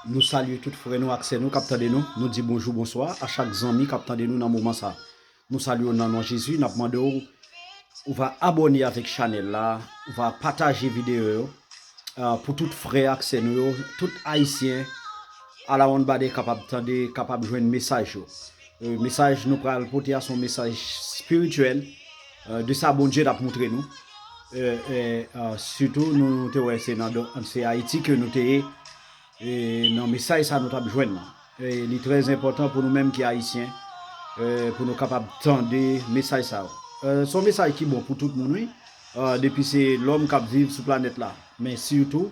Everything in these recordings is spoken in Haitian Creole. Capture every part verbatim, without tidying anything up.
Nou salye tout frè nou ak sè nou k ap tande nou. Nou di bonjou, bonswa a chak zanmi k ap tande nou nan moman sa. Nou salye w nan non Jezi. N ap mande w, ou va abòne avèk chanèl la, ou va pataje videyo yo, ah, pou tout frè ak sè nou yo, tout Ayisyen, alawonnbadè kapab tande, kapab jwenn mesaj yo. Eh, mesaj nou pral pote a se yon mesaj espirityèl, eh, de sa Bondye t ap moutre nou. Eh, eh, ah, sitou, nou te wè se nan do-, se Ayiti ke nou te ye, eh, nan mesaj sa nou t ap jwenn nan. Eh, li trè enpòtan pou nou menm ki Ayisyen, eh, pou nou kapab tande mesaj sa yo. Eh, se yon mesaj ki bon pou tout moun, wi. Ah, depi se lòm k ap viv sou planèt la. Men sitou,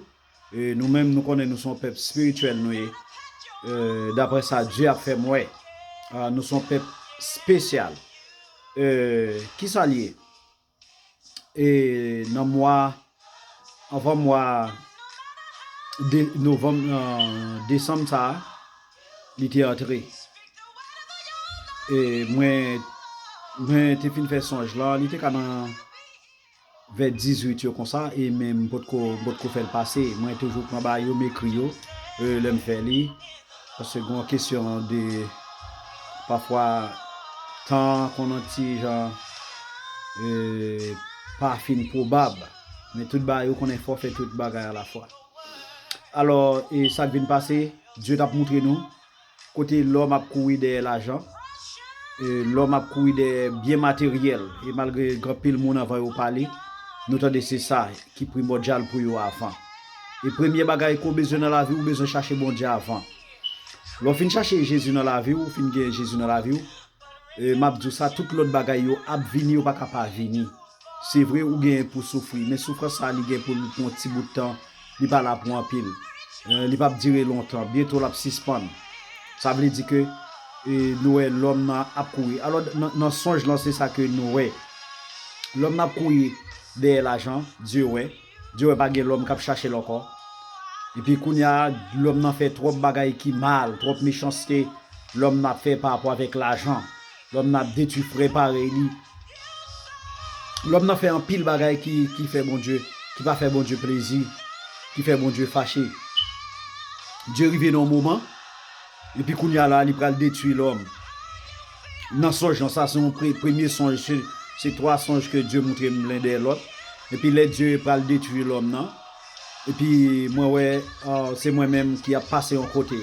eh, nou menm, nou konnen nou se yon pèp espirityèl nou ye. Eh, daprè sa Dye ap fè m wè, ah, nou se yon pèp espesyal. Eh, kisa l ye? E nan mwa, anvan mwa de, novanm, eh, desanm sa a, li te antre. E mwen, mwen te fin fè sonj lan, li te ka nan vè dizuit yo konsa, e men m potko, m potko fè l pase. Mwen toujou pran bagay yo, m ekri yo, eh, lè m fè li. Paske gen yon kesyon de, pafwa, tan konn yon ti jan, eh, pa fin pwobab. Men tout bagay, ou konnen, fò w fè tout bagay alafwa. Alò, e sa k vin pase, Dye t ap moutre nou kote lòm ap kouri dèyè lajan, e lòm ap kouri dèyè byen materyèl. E malgre gen anpil moun anvan yo pale, nou tande se sa ki primòdyal pou yo avan. E premye bagay ke w bezwen nan lavi w, ou bezwen chache Bondye avan. Lè w fin chache Jezi nan lavi w, ou fin gen Jezi nan lavi w, e m ap di w sa, tout lòt bagay yo ap vini, yo pa ka pa vini. Se vre, ou genyen pou w soufri, men soufrans sa a, li gen pou l pou yon ti bout tan, li pa la pou anpil. Eh, li p ap dire lontan, byento l ap sispann. Sa vle di ke, eh, nou wè lòm nan ap kouri. Alò, nan, nan sonj lan, se sa ke nou wè. Lòm nan ap kouri dèyè lajan, Dye wè. Dye wè pa gen lòm k ap chache l ankò. Epi kounye a, lòm nan fè twòp bagay ki mal, twòp mechanste lòm nan ap fè pa rapò avèk lajan. Lòm nan ap detwi frè parèy li. Lòm nan fè anpil bagay ki, ki fè Bondye, ki pa fè Bondye plezi, ki fè Bondye fache. Dye rive nan yon moman, epi kounye a la, li pral detwi lòm. Nan sonj lan, sa se yon pre-, premye sonj, se, se twa sonj ke Dye moutre m len dèyè lòt. Epi lè Dye pral detwi lòm nan, epi mwen wè, ah, se mwen menm ki ap pase yon kote.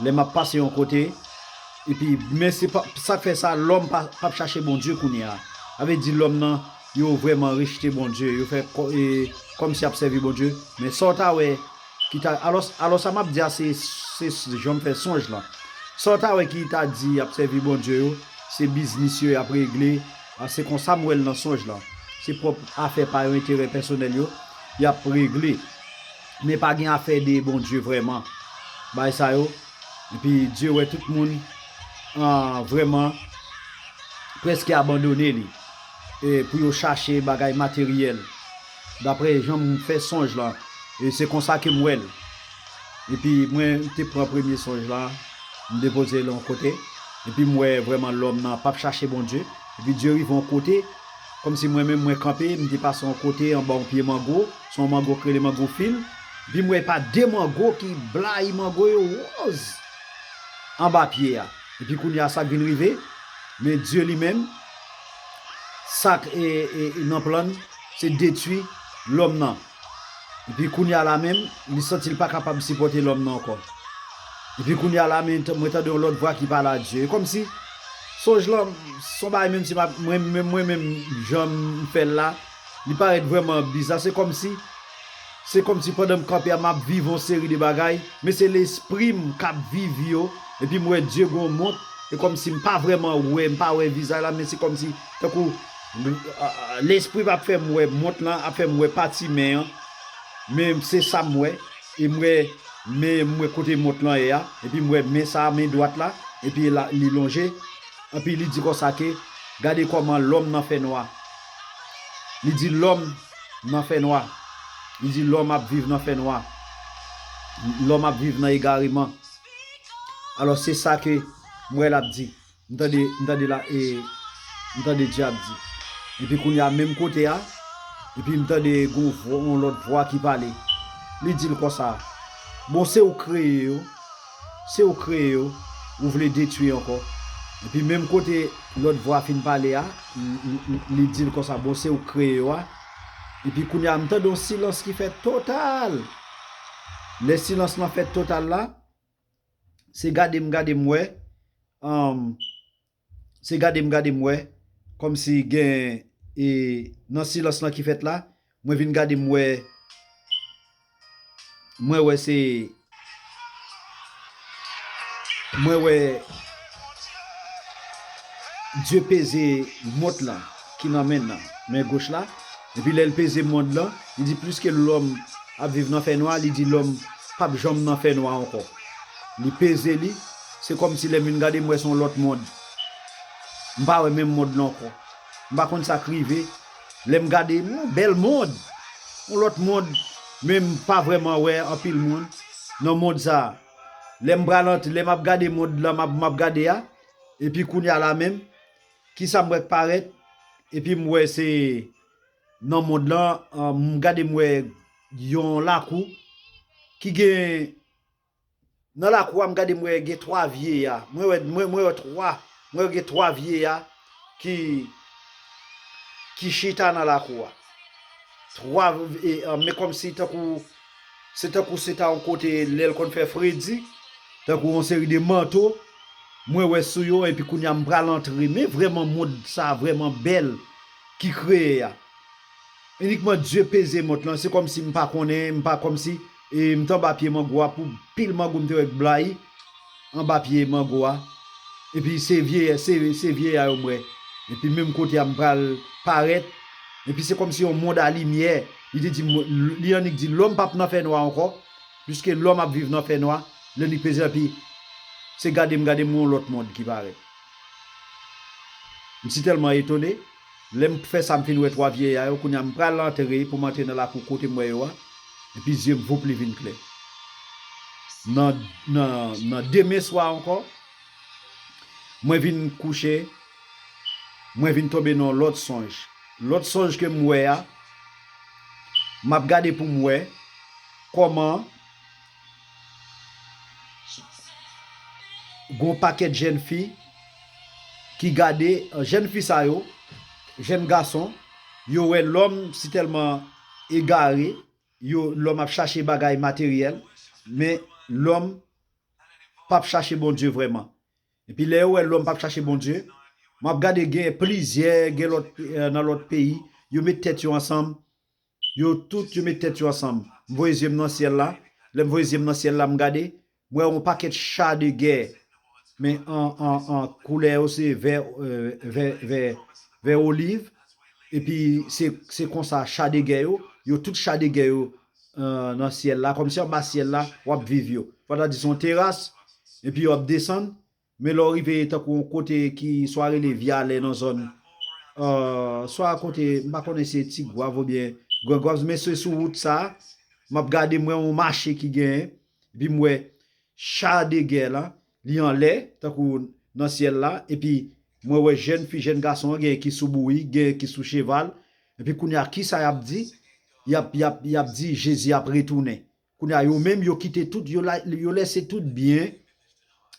Lè m ap pase yon kote, epi, men se pa, sa k fè sa, lòm pa, p ap chache Bondye kounye a. Sa vle di lòm nan, yo vrèman rejte Bondye, yo fè kò-, e, kòmsi y ap sèvi Bondye. Men sa w ta wè, ki ta, alò, alò sa m ap di a, se, se jan m fè sonj lan. Sa w ta wè ki ta di y ap sèvi Bondye yo, se biznis yo y ap regle, a, se konsa m wè l nan sonj lan. Se pwòp afè pa yo, enterè pèsonèl yo, y ap regle. Men pa gen afè de Bondye vrèman. Bagay sa yo, epi Dye wè tout moun, ah, vrèman prèske abandone li, e pou yo chache bagay materyèl. Daprè jan m fè sonj lan, e se konsa ke m wè l. Epi mwen te pran premye sonj lan, m depoze l yon kote. Epi m wè vrèman lòm nan p ap chache Bondye. Epi Dye rive yon kote, kòmsi mwen menm mwen kanpe, m te pase yon kote anba yon pye mango, se yon mango k rele mango fil. Epi m wè pa de mango ki blayi mango yo wòz anba pye a. Epi kounye a sa k vin rive, men Dye li menm, sa k, e, e, e nan plan l, se detwi lòm nan. Epi kounye a la menm, li santi l pa kapab sipòte lòm nan ankò. Epi kounye a la, men, mwen tande yon lòt vwa ki pale a Dye. E kòmsi, sonj lan, se yon bagay menm si m ap, mwen, mwen, mwen menm, jan m fè l la, li parèt vrèman biza. Se kòmsi, se kòmsi pandan m kanpe a, m ap viv yon seri de bagay, men se lespri m k ap viv yo. Epi m wè Dye gen yon mont, e kòmsi m pa vrèman wè, m pa wè vizaj la, men se kòmsi, tankou, lespri m ap fè m wè mont lan, ap fè m wè pati men an. Men se sa m wè, e m wè, men m wè kote mont lan ye a, epi m wè men sa a, men dwat la, epi la, li lonje, epi li di konsa ke, gade kòman lòm nan fè nwa. Li di lòm nan fè nwa. Li di lòm ap viv nan fè nwa. Lòm ap viv nan egareman. Alò, se sa ke m wè l ap di. M tande, m tande la, e, m tande Dye ap di. Epi kounye a, menm kote a, epi m tande gon vwa, yon lòt vwa ki pale. Li di l konsa, Bon, se ou kreye yo. Se ou kreye yo. Ou vle detwi ankò. Epi menm kote lòt vwa fin pale a, li di l konsa, bon, se ou kreye yo a. Epi kounye a, m tande yon silans ki fèt total. Lè silans lan fèt total la, se gade m gade m wè, um, se gade m gade m wè, kòmsi gen, e, nan silans lan ki fèt la, mwen vin gade m wè, mwen wè se, mwen wè Dye peze mont lan ki nan men nan, men goch la, epi lè l peze mond lan, li di, pliske lòm ap viv nan fènwa, li di lòm p ap janm nan fènwa ankò. Li peze li, se kòmsi lè m vin gade m wè se yon lòt mond. M pa wè menm mond lan ankò. M pa konn sa k rive. Lè m gade, m yon bèl mond. Yon lòt mond, men m pa vrèman wè anpil moun nan mond sa a. Lè m pral antre, lè m ap gade mond lan, m ap, m ap gade a, epi kounye a la menm, kisa m wè k parèt? Epi m wè se nan mond lan, an, m gade m wè yon lakou ki gen, nan lakou a m gade m wè gen twa vyeya. Mwen wè, mwen, mwen wè twa, mwen wè gen twa vyeya ki, ki chita nan lakou a. Twa, e, an, men kòmsi tankou, se tankou se ta yon kote lè l konn fè fredi, tankou yon seri de manto, mwen wè sou yo, epi kounye a m pral antre. Men vrèman mond sa a vrèman bèl ki kreye a. Inikman Dye peze mont lan, se kòmsi m pa konnen, m pa kòmsi, e m t anba pye mango a pou pil mango m te wè k blayi anba pye mango a. Epi se vye, se, se vyeya yo m wè. Epi menm kote a m pral parèt. Epi se kòmsi yon mond a limyè. Li te di, li annik di, lòm p ap nan fènwa ankò, pliske lòm ap viv nan fènwa. Lè li peze, epi se gade m, gade m, yon lòt mond ki parèt. M si tèlman etone. Lè m fè sa, m fin wè twa vyeya yo. Kounye a, m pral antre pou m antre nan lakou kote m wè yo a. Epi zye m, voup, li vin klè. Nan, nan, nan demen swa ankò, mwen vin kouche, mwen vin tonbe nan yon lòt sonj. Lòt sonj ke m wè a, m ap gade pou m wè kòman gon pakèt jèn fi ki gade, jèn fi sa yo, jèn gason, yo wè lòm si tèlman egare, yo, lòm ap chache bagay materyèl, men lòm p ap chache Bondye vrèman. Epi lè yo wè lòm p ap chache Bondye, m ap gade gen plizyè, gen lòt, eh, nan lòt peyi, yo met tèt yo ansanm, yo tout, yo met tèt yo ansanm. M voye zye m nan syèl la, lè m voye zye m nan syèl la, m gade, m wè yon pakèt cha de gè, men an, an, an koulè yo se vè, eh, vè, vè, vè oliv, epi se, se konsa cha de gè yo, yo tout cha de gè yo, eh, nan syèl la, kòmsi anba syèl la, w ap viv yo. Fò ta di se yon teras, epi yo ap desann, men lè w rive tankou yon kote ki swa rele Vyalè nan zòn, eh, swa kote, m pa konnen se Tigwav oubyen Gran Gwav, men se sou wout sa a, m ap gade, m wè yon mache ki genyen, epi m wè cha de gè la, li anlè, tankou nan syèl la, epi mwen wè jèn fi, jèn gason an, genyen ki sou bouyi, genyen ki sou cheval, epi kounye a, kisa y ap di? Y ap, y ap, y ap di Jezi ap retounen. Kounye a, yo menm, yo kite tout, yo, la, yo lèse tout byen,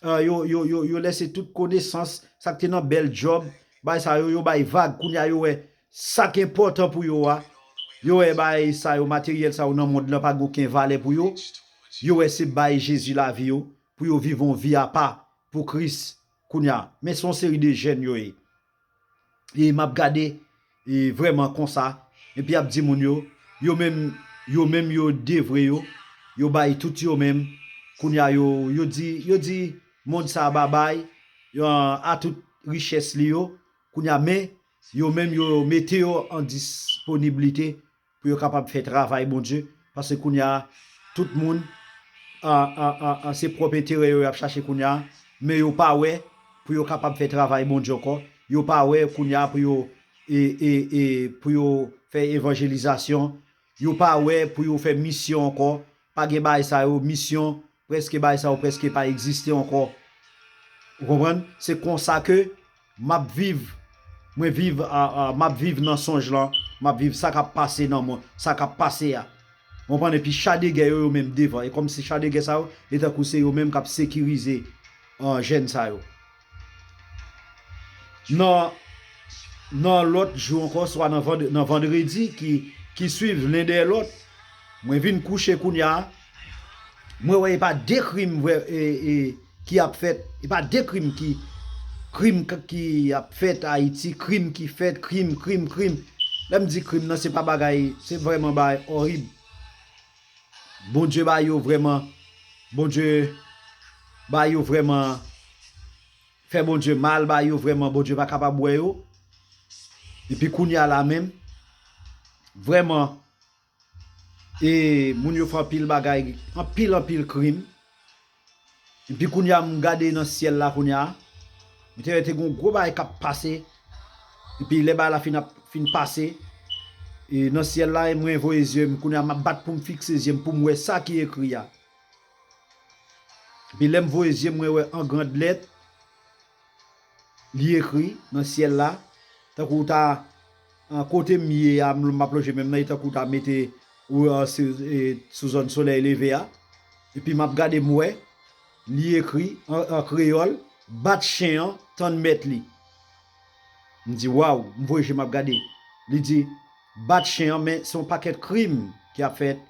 eh, yo, yo, yo, yo lèse tout konesans, sa k te nan bèl djòb, bay sa yo, yo bay vag. Kounye a, yo wè sa k enpòtan pou yo a, yo wè bay sa yo, materyèl sa yo nan mond lan pa gen okenn valè pou yo. Yo wè se bay Jezi lavi yo, pou yo viv yon vi apa pou Kris kounye a. Men se yon seri de jèn yo ye. E m ap gade, e vrèman konsa, epi y ap di moun yo, yo menm, yo menm yo devwe yo, yo bay tout yo menm, kounye a yo, yo di, yo di mond sa a babay, yo, a tout richès li yo, kounye a, men yo menm yo mete yo an disponiblite pou yo kapab fè travay Bondye, paske kounye a, tout moun, a, a, a, a, se pwòp enterè yo y ap chache kounye a, men yo pa wè pou yo kapab fè travay Bondye ankò, yo pa wè kounye a pou yo, e, e, e, pou yo fè evanjelizasyon, yo pa wè pou yo fè misyon ankò, pa gen bagay sa yo, misyon, prèske bagay sa yo prèske pa egziste ankò. Ou konprann? Se konsa ke m ap viv, mwen viv, a, a, m ap viv nan sonj lan, m ap viv sa k ap pase nan mond, sa k ap pase a. Ou konprann? Epi cha de gè yo, yo menm devan. E kòmsi cha de gè sa yo, e tankou se yo menm k ap sekirize, ah, jèn sa yo. Nan, nan lòt jou ankò, swa nan vand-, nan vandredi ki, ki swiv len dèyè lòt, mwen vin kouche kounye a, mwen wè e pa de krim vre, e, e, ki ap fèt, e pa de krim ki, krim k-, ki ap fèt Ayiti, krim ki fèt, krim, krim, krim. Lè m di krim nan, se pa bagay, se vrèman bagay òrib. Bondye ba yo vrèman, Bondye ba yo vrèman, fè Bondye mal ba yo vrèman, Bondye pa kapab wè yo. Epi kounye a la menm, vrèman, e moun yo fè anpil bagay, anpil, anpil krim. Epi kounye a, m gade nan syèl la kounye a. M te wè te gen yon gwo bagay k ap pase. Epi lè bagay la fin ap, fin pase, e nan syèl la, e mwen voye zye m. Kounye a, m ap bat pou m fikse zye m, pou m wè sa ki ekri a. Epi lè m voye zye m, mwen wè an grand lèt, li ekri nan syèl la, tankou w ta, an, kote m ye a, m, m ap lonje men m nan, e tankou w ta mete ou, an, sou, e, sou zòn solèy leve a. Epi m ap gade, m wè, li ekri an, an kreyòl, bat chen an, tann mèt li. M di, waw, m voye je m ap gade. Li di, bat chen an, men se yon pakèt krim ki ap fèt,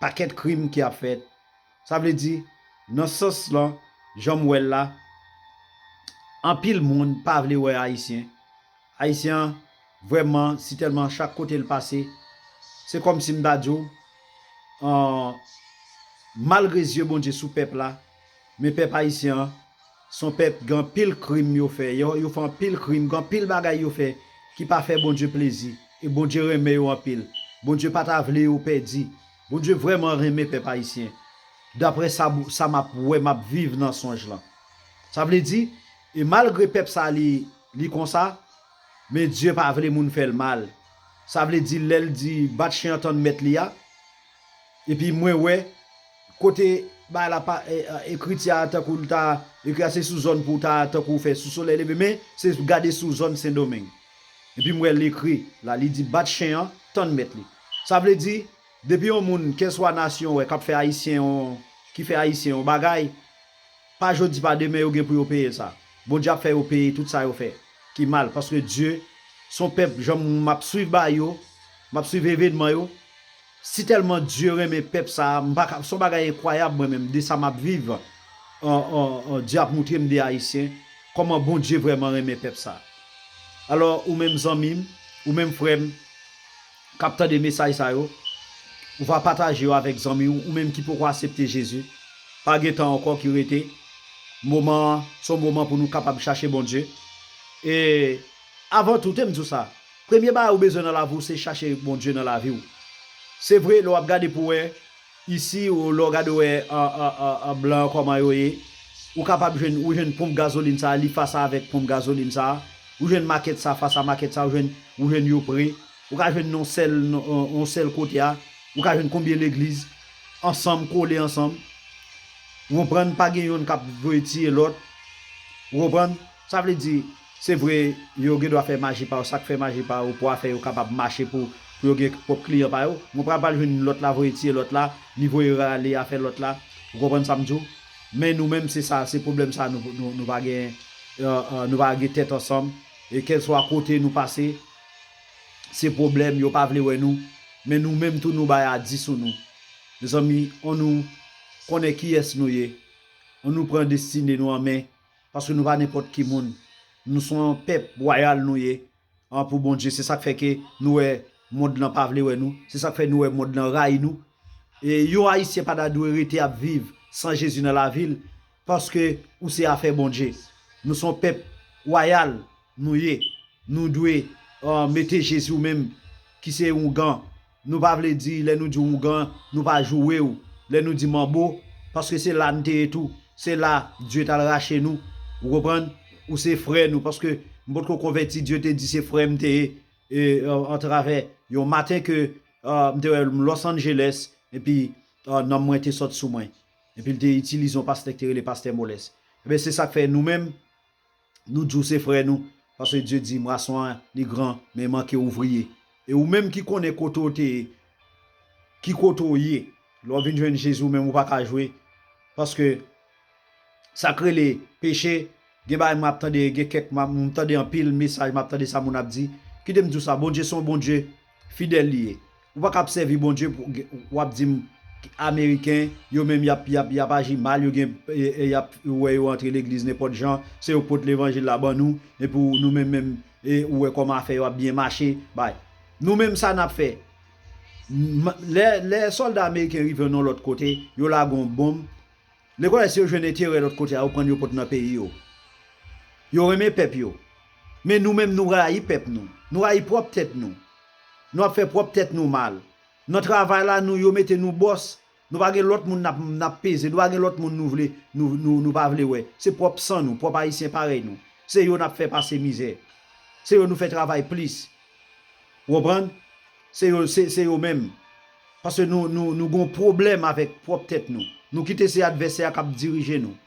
pakèt krim ki ap fèt. Sa vle di, nan sans lan, jan m wè l la, anpil moun pa vle wè Ayisyen. Ayisyen an, vrèman, si tèlman chak kote l pase, se kòmsi m ta di w, an, malgre zye Bondye sou pèp la, men pèp ayisyen an, se yon pèp gen anpil krim yo fè. Yo, yo fè anpil krim, gen anpil bagay yo fè ki pa fè Bondye plezi. E Bondye renmen yo anpil. Bondye pa ta vle yo pèdi. Bondye vrèman renmen pèp ayisyen. Daprè sa, sa m ap wè, m ap viv nan sonj lan. Sa vle di, e malgre pèp sa li, li konsa, men Dye pa vle moun fè l mal. Sa vle di, lè l di, bat chen an tann mèt li a, epi mwen wè, kote bagay la pa, e, e, ekriti a tankou l ta ekri a, se sou zòn pou w ta, tankou w fè sou solèy leve, men se gade sou zòn Sendomeng. Epi m wè l ekri la, li di, bat chen an, tann mèt li. Sa vle di, depi yon moun, kèlswa nasyon w wè, k ap fè ayisyen yon, ki fè ayisyen yon bagay, pa jodi, pa demen, yo gen pou yo peye sa. Bondye ap fè yo peye tout sa yo fè ki mal, paske Dye, se yon pèp, jan m ap swiv bagay yo, m ap swiv evènman yo, si tèlman Dye renmen pèp sa a, m pa ka, se yon bagay enkwayab mwen menm, de sa m ap viv, an, an, an, Dye ap moutre m de Ayisyen, kòman Bondye vrèman renmen pèp sa a. Alò, ou menm zanmi m, ou menm frè m, k ap tande mesaj sa yo, ou va pataje yo avèk zanmi w, ou menm ki poko aksepte Jezi. Pa gen tan ankò ki rete. Moman an, se yon moman pou nou kapab chache Bondye. E avan tou, te m di w sa, premye bagay ou bezwen nan lavi w, se chache Bondye nan lavi w. Se vre, lè w ap gade pou w wè, isi, ou lè w gade w wè an, an, an, an blan kòman yo ye, ou kapab jwenn, ou jwenn ponp gazolin sa a, li fas avèk ponp gazolin sa a, ou jwenn makèt sa a, fas a makèt sa a, ou jwenn, ou jwenn yo pre, ou ka jwenn nan yon sèl, nan yon, yon sèl kote a, ou ka jwenn konbyen legliz, ansanm, kole ansanm. Ou konprann, pa gen yonn k ap voye tiye lòt. Ou konprann? Sa vle di, se vre, yo gen dwa fè maji pa yo, sa k fè maji pa yo, pou afè yo kapab mache pou, pou yo gen pwòp kliyan pa yo. Ou konprann, pral jwenn lòt la, voye tiye lòt la, li voye rale afè lòt la. Ou konprann sa m di w? Men nou menm, se sa, se pwoblèm sa, nou, nou, nou pa gen, euh, euh, nou pa gen tèt ansanm. E kèlswa kote nou pase, se pwoblèm, yo pa vle wè nou. Men nou menm tou, nou bay a di sou nou. Mezanmi, ann nou konnen kiyès nou ye. Ann nou pran destine nou an men. Paske nou pa nenpòt ki moun. Nou se yon pèp wayal nou ye, an, pou Bondye. Se sa k fè ke nou wè mond lan pa vle wè nou. Se sa k fè nou wè mond lan rayi nou. E yon Ayisyen pa ta dwe rete ap viv san Jezi nan lavi l, paske ou se afè Bondye. Nou se yon pèp wayal, nou ye. Nou dwe, ah, mete Jezi ou menm, ki se oungan. Nou pa vle di, lè nou di oungan, nou pa joure w. Lè nou di manbo, paske se la n te ye tou. Se la Dye t al rache nou. Ou konprann? Ou se frè nou, paske m potko konvèti, Dye te di se frè m te ye, e, euh, atravè yon maten ke, euh, m te wè l Los Angeles, epi, euh, nanm mwen te sot sou mwen. Epi l te itilize yon pastè k te rele Pastè Moles. Ebyen, se sa k fè nou menm, nou di w se frè nou, paske Dye di, mwason an, li gran, men manke ouvriye. E ou menm ki konnen kote w te ye, ki kote w ye. Lè w vin jwenn Jezi, ou menm ou pa ka jwe. Paske sa k rele peche, gen bagay m ap tande, gen kèk, m ap, m tande anpil mesaj, m ap tande sa moun ap di. Kite m di w sa, Bondye se yon Bondye fidèl li ye. Ou pa ka ap sèvi Bondye, pou, w ap di m, Ameriken, yo menm, y ap, y ap, y ap aji mal, yo gen, e, e, y ap, ou wè yo antre legliz nenpòt jan, se yo k pot levanjil la ban nou, epi w, nou menm, menm, e, ou wè kòman afè yo ap byen mache, bay. Nou menm, sa n ap fè? M, lè, lè sòlda ameriken rive nan lòt kote, yo lage yon bonm, Lekoles yo jwenn enterè lòt kote a, yo pran yo pot nan peyi yo. Yo renmen pèp yo. Men nou menm, nou rayi pèp nou. Nou rayi pwòp tèt nou. Nou ap fè pwòp tèt nou mal. Nan travay la, nou, yo mete nou bòs. Nou pa gen lòt moun n ap, n ap peze. Nou pa gen lòt moun nou vle, nou, nou, nou pa vle wè. Se pwòp san nou, pwòp Ayisyen parèy nou. Se yo n ap fè pase mizè. Se yo nou fè travay plis. Ou konprann? Se yo, se, se yo menm. Paske nou, nou, nou gon pwoblèm avèk pwòp tèt nou. Nou kite se advèsè a k ap dirije nou.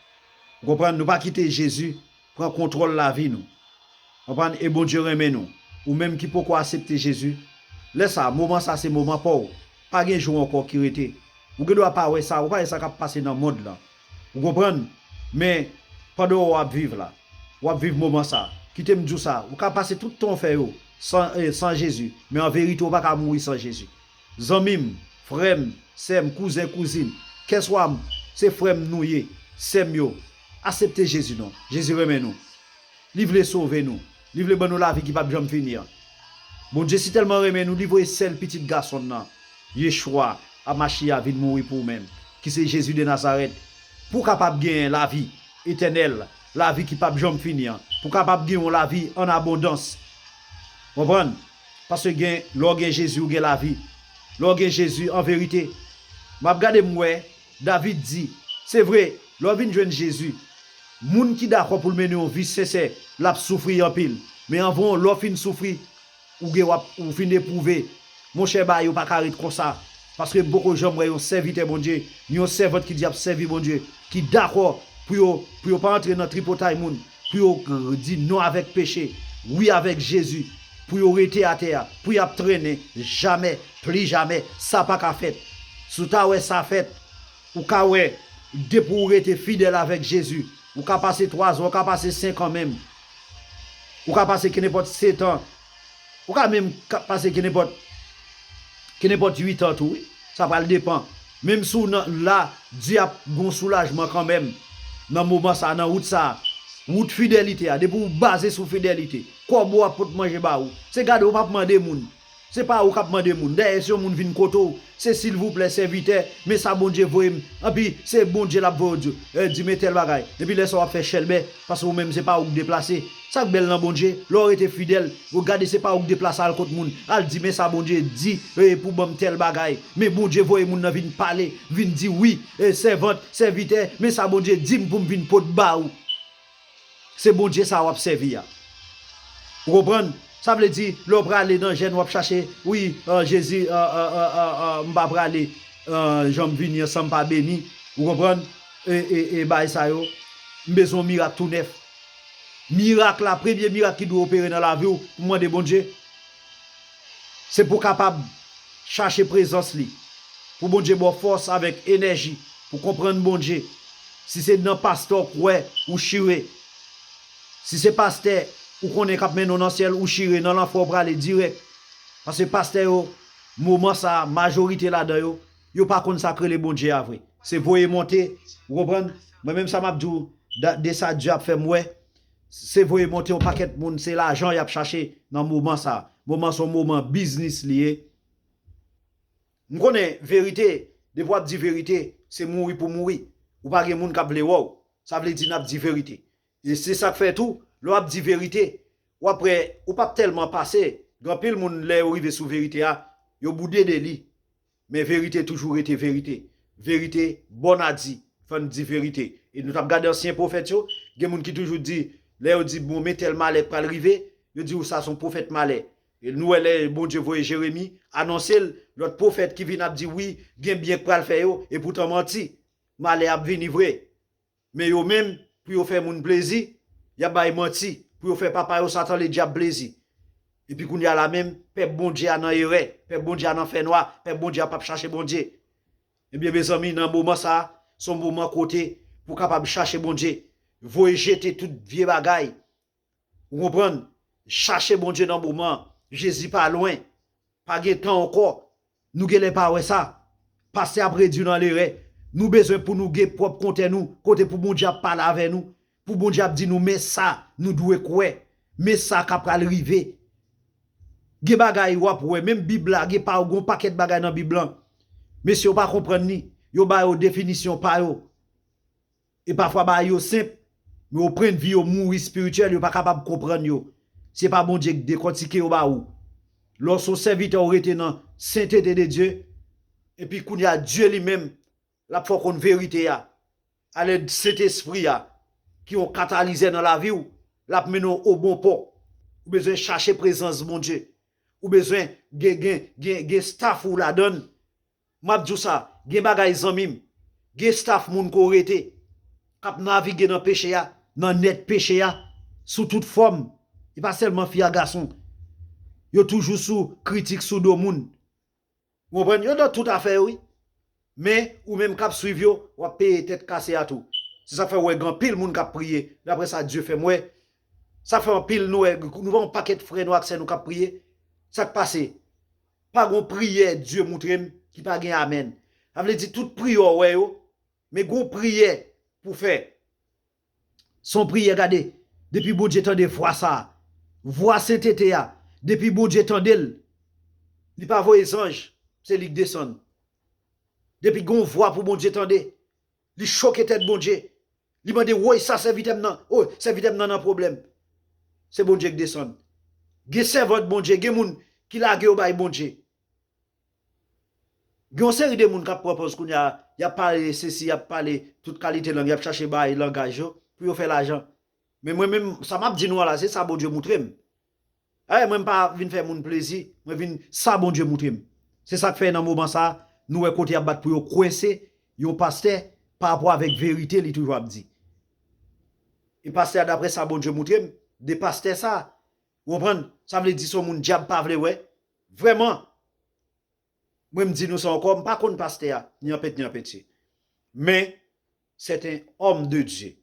Ou konprann? Nou pa kite Jezi pran kontwòl lavi nou. Konprann? E Bondye renmen nou. Ou menm ki poko aksepte Jezi, lè sa, moman sa se moman pa w. Pa gen jou ankò ki rete. Ou gen dwa pa wè sa, ou pa wè sa k ap pase nan mond lan. Ou konprann? Men, pandan w ap viv la, w ap viv moman sa. Kite m di w sa, ou ka pase tout tan w fè yo san, eh, san Jezi, men an verite, ou pa ka mouri san Jezi. Zanmi m, frè m, sè m, kouzen, kouzin, kèswa m, se frè m nou ye, sè m yo, aksepte Jezi non. Jezi renmen nou. Li vle sove nou. Li vle ban nou lavi ki p ap janm fini an. Bondye si tèlman renmen nou, li voye sèl pitit gason l nan, Yechwa Amachiya, vin mouri pou ou menm, ki se Jezi de Nazarèt, pou w kapab genyen lavi etènèl, lavi ki p ap janm fini an, pou w kapab gen yon lavi an abondans. Konprann? Paske gen, lè w gen Jezi, ou gen lavi. Lè w gen Jezi, an verite, m ap gade m wè, David di, se vre, lè w vin jwenn Jezi, moun ki dakò pou l mennen yon vi sensè, l ap soufri anpil. Men anvan lè w fin soufri, ou gen w ap, ou fin epwouve. Monchè, bagay yo pa ka ret konsa. Paske m poko janm wè yon sèvitè Bondye, ni yon sèvant ki di y ap sèvi Bondye, ki dakò pou yo, pou yo pa antre nan tripotay moun, pou yo di non avèk peche, wi avèk Jezi, pou yo rete atè a, pou y ap trennen, jamè, pli jamè, sa pa ka fèt. Si w ta wè sa fèt, ou ka wè, depi w rete fidèl avèk Jezi, ou ka pase twazan, ou ka pase senkan menm. Ou ka pase kenenpòt setan. Ou ka menm ka pase kenenpòt, kenenpòt uit an tou, wi. Sa pral depan. Menm si w nan, la, Dye ap gon soulajman kanmenm nan moman sa, nan wout sa. Wout fidelite a, depi w baze sou fidelite, kòbo ap pot manje ba ou. Se gade, ou p ap mande moun. Se pa ou k ap mande moun. Dayè, si yon moun vin kote w, se silvouplè, sèvitè, men sa Bondye voye m. Anpi, se Bondye l ap voye w di, eh, di men tèl bagay. Epi lè sa w ap fè chèlbè, paske ou menm se pa ou k deplase. Sa k bèl nan Bondye, lè w rete fidèl, ou gade se pa ou k deplase al kot moun, al di men sa Bondye di, eh, pou ban m tèl bagay. Men Bondye voye moun nan vin pale, vin di wi, eh, sèvant, sèvitè, men sa Bondye di m pou m vin pot ba ou. Se Bondye sa w ap sèvi a. Ou konprann? Sa vle di, lè w prale nan jèn, w ap chache, wi, eh, Jezi, eh, eh, eh, eh, eh, m pa prale, eh, jan m vini an san m pa beni. Ou konprann? E, e, e bagay sa yo, m bezwen yon mirak tou nèf. Mirak la, premye mirak ki dwe opere nan lavi w, pou mande Bondye, se pou w kapab chache prezans li. Pou Bondye ba w fòs avèk enèji pou konprann Bondye. Si se nan pastè w kwè, ou chire. Si se pastè ou konnen k ap mennen w nan syèl, ou chire, nan lanfè w prale dirèk. Paske pastè yo, moman sa a, majorite ladan yo, yo pa konn sa k rele Bondye a vre. Se voye monte, ou konprann? Mwen menm sa m ap di w, da-, de sa Dye ap fè m wè, se voye monte yon pakèt moun, se lajan y ap chache nan moman sa a. Moman se yon moman biznis li ye. M konnen verite, depi w ap di verite, se mouri pou mouri. Ou pa gen moun k ap vle wè w. Sa vle di n ap di verite. E se sa k fè tou, lè w ap di verite, w ap wè, ou p ap tèlman pase. Gen anpil moun, lè yo rive sou verite a, yo boude de li. Men verite toujou rete verite. Verite bòn a di, fò n di verite. E nou t ap gade ansyen pwofèt yo, gen moun ki toujou di, lè yo di, bon, men tèl malè k pral rive, yo di, ou sa se yon pwofèt malè. E nou wè lè Bondye voye Jeremi, anonse l, lòt pwofèt ki vin ap di, wi, gen byen k pral fè yo, e poutan manti. Malè ap vini vre. Men yo menm, pou yo fè moun plezi, y ap bay manti, pou yo fè papa yo Satan Ledyab plezi. Epi kounye a la menm, pèp Bondye a nan erè, pèp Bondye a nan fènwa, pèp Bondye a p ap chache Bondye. Ebyen, mezanmi, nan moman sa a, se yon moman kote pou w kapab chache Bondye. Voye jete tout vye bagay. Ou konprann? Chache Bondye nan moman an. Jezi pa lwen. Pa gen tan ankò. Nou genlè pa wè sa. Pastè ap redui nan lerè. Nou bezwen pou nou gen pwòp kontè nou, kote pou Bondye ap pale avè nou, pou Bondye ap di nou, men sa nou dwe kwè, men sa k ap pral rive. Gen bagay w ap wè, menm Bib la, gen pa, gen yon pakèt bagay nan Bib lan. Mesye yo pa konprann li. Yo ba yo definisyon pa yo. E pafwa bagay yo senp, men o pwennvi yo mouri espirityèl, yo pa kapab konprann yo. Se pa Bondye k dekòtike yo ba ou. Lè w se yon sèvitè, ou rete nan sentete de Dye, epi kounye a, Dye li menm, l ap fè w konn verite a, alèd Sentespri a, ki yon katalizè nan lavi w, l ap mennen w o bon pò. Ou bezwen chache prezans Bondye. Ou bezwen gen, gen, gen, gen staf ou ladan l. M ap di w sa, gen bagay zanmi m, gen staf moun ke w rete, k ap navige nan peche a, nan nèt peche a, sou tout fòm. E pa sèlman fi a gason. Yo toujou sou kritik, sou do moun. Ou konprann? Yo nan tout afè yo, wi. Men, ou menm k ap swiv yo, w ap peye tèt kase a tou. Se sa k fè w wè gen anpil moun k ap priye, daprè sa Dye fè m wè. Sa fè anpil nou wè, nou wè yon pakèt frè nou ak sè nou k ap priye. Sa k pase? Pa gon priyè Dye moutre m ki pa gen amèn. Sa vle di tout priyè w wè yo, men gon priyè pou fè. Se yon priyè, gade, depi Bondye tande vwa sa a, vwa sentete a, depi Bondye tande l, li pa voye zanj, se li k desann. Depi gon vwa pou Bondye tande, li choke tèt Bondye. Li mande, woy, sa sèvitè m nan, o, sèvitè m nan nan pwoblèm. Se Bondye k desann. Gen sèvant Bondye, gen moun ki lage yo bay Bondye. Gen yon seri de moun k ap pran pòz kounye a, y ap pale sesi, y ap pale tout kalite lang, y ap chache bay langaj yo pou yo fè lajan. Men mwen menm, sa m ap di nou an la, se sa Bondye moutre m. Ay, mwen m pa vin fè moun plezi, mwen vin sa Bondye moutre m. Se sa k fè nan moman sa, nou wè kote y ap bat pou yo kwense yon pastè pa rapò avèk verite li toujou ap di. E pastè a, daprè sa Bondye moutre m, de pastè sa, ou konprann? Sa vle di se yon moun dyab pa vle wè. Vrèman, mwen m di nou sa ankò, m pa konn pastè a, ni an pent, ni an pentye. Men, c'est un homme de Dieu.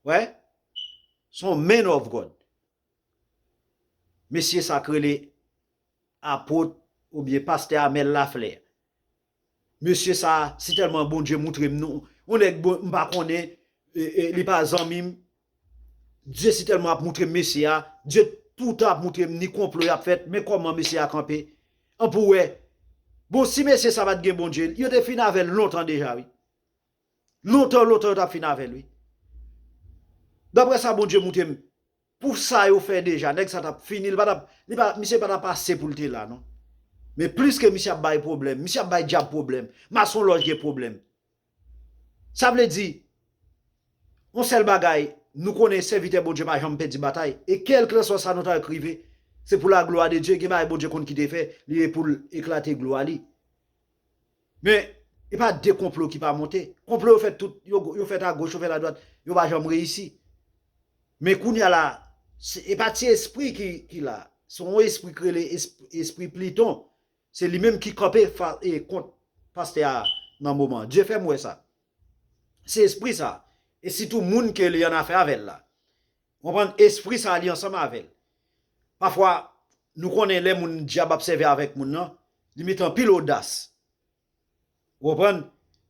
Wè? Se yon man of God. Mesye sa k rele apot oubyen pastè Amèl Laflè. Mesye sa, si tèlman Bondye moutre m nou, yon nèg bon, m pa konnen, e, e, li pa zanmi m. Dye si tèlman ap moutre m mesye a, Dye toutan ap moutre m ni konplo y ap fèt, men kòman mesye a kanpe. An pou wè. Bon, si mesye sa pa t gen Bondye, yo te fin avè l lontan deja, wi. Lontan, lontan yo t ap fin avè l, wi. Daprè sa Bondye moutre m, pou sa yo fè deja, nèg sa t ap fini, li pa t ap, li pa, misye pa t ap ase pou l te la, non. Men plis ke misye ap bay pwoblèm, misye ap bay dyab pwoblèm, masonlòj gen pwoblèm. Sa vle di, yon sèl bagay, nou konnen sèvitè Bondye pa janm pèdi batay. E kèlkanswa sa nou ta rive, se pou la glwa de Dye, gen bagay Bondye konn kite fè, li e pou l eklate glwa li. Men, e pa de konplo ki pa monte. Konplo yo fèt tout, yo, yo fèt agoch, yo fèt adwat, yo pa janm reyisi. Men kounye a la, se, e pa ti espri ki, ki la. Se yon espri k rele esp-, espri Pliton. Se li menm ki kanpe fa-, e, kont pastè a nan moman an. Dye fè m wè sa. Se espri sa. E sitou moun ke li annafè avè l la. Ou konprann? Espri sa li ansanm avè l. Pafwa, nou konnen lè moun dyab ap sèvi avèk moun nan, li mete anpil odas. Ou konprann?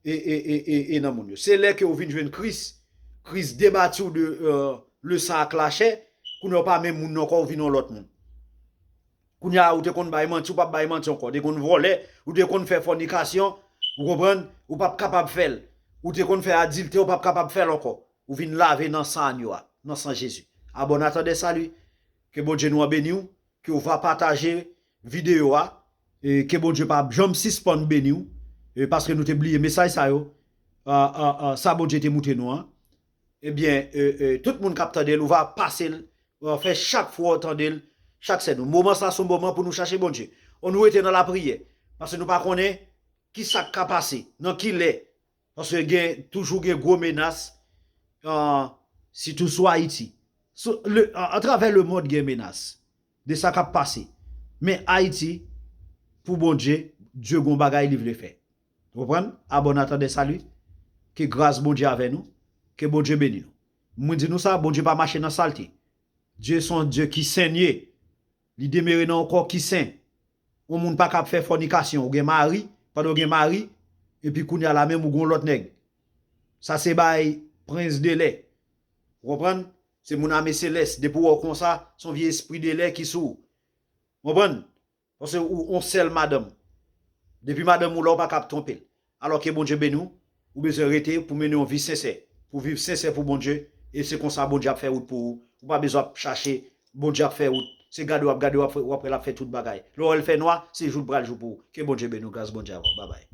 E, e, e, e, e nan moun yo. Se lè ke ou vin jwenn Kris, Kris debati w de, euh, le san ak lachè, kounye a ou pa menm moun nan ankò, ou vin yon lòt moun. Kounye a, ou te konn bay manti, ou p ap bay manti ankò. Ou te konn vòlè, ou te konn fè fònikasyon, ou konprann? Ou p ap kapab fè l. Ou te konn fè adiltè, ou p ap kapab fè l ankò. Ou vin lave nan san anyo a, nan san Jezi. Abòne a Tande Sali, ke Bondye nou an beni w, ke w va pataje videyo a, e ke Bondye pa janm sispann beni w, e paske nou te bliye mesaj sa yo, a, a, a, sa Bondye te moutre nou an. Ebyen, e, e, tout moun k ap tande l, ou va pase l, ou va fè chak fwa w tande l, chak sèn ou. Moman sa, se yon moman pou nou chache Bondye. Ann nou rete nan lapriyè, paske nou pa konnen ki sa k ka pase, nan ki lè. Paske gen, toujou gen gwo menas, ah, sitou sou Ayiti. So, le, a, atravè lemonn gen menas de sa k ap pase. Men Ayiti, pou Bondye, Dye gon bagay li vle fè. Ou konprann? Abon atandan sali. Ke gras Bondye avè nou. Ke Bondye beni nou. Mwen di nou sa, Bondye pa mache nan salte. Dye se yon Dye ki sen li ye. Li demere nan yon kò ki sen. Yon moun pa kab fè fònikasyon. Ou gen mari, pandan w gen mari, epi kounye a la menm ou gen yon lòt nèg. Sa se bay prens de lè. Ou konprann? Se moun ame selès. Depi w wè w konsa, se yon vye espri de lè ki sou ou. Ou konprann? Paske ou yon sèl madanm. Depi madanm ou la, ou pa kab twonpe l. Alò ke Bondye beni w, ou bezwen rete pou mennen yon vi sensè. Pou viv sensè pou Bondye, e se konsa Bondye ap fè wout pou ou. Ou pa bezwen ap chache, Bondye ap fè wout. Se gade w ap gade, w ap, w ap wè l ap fè tout bagay. Lè w wè l fè nwa, se jou l pral jou pou ou. Ke Bondye beni w, gras Bondye avè w. Babay.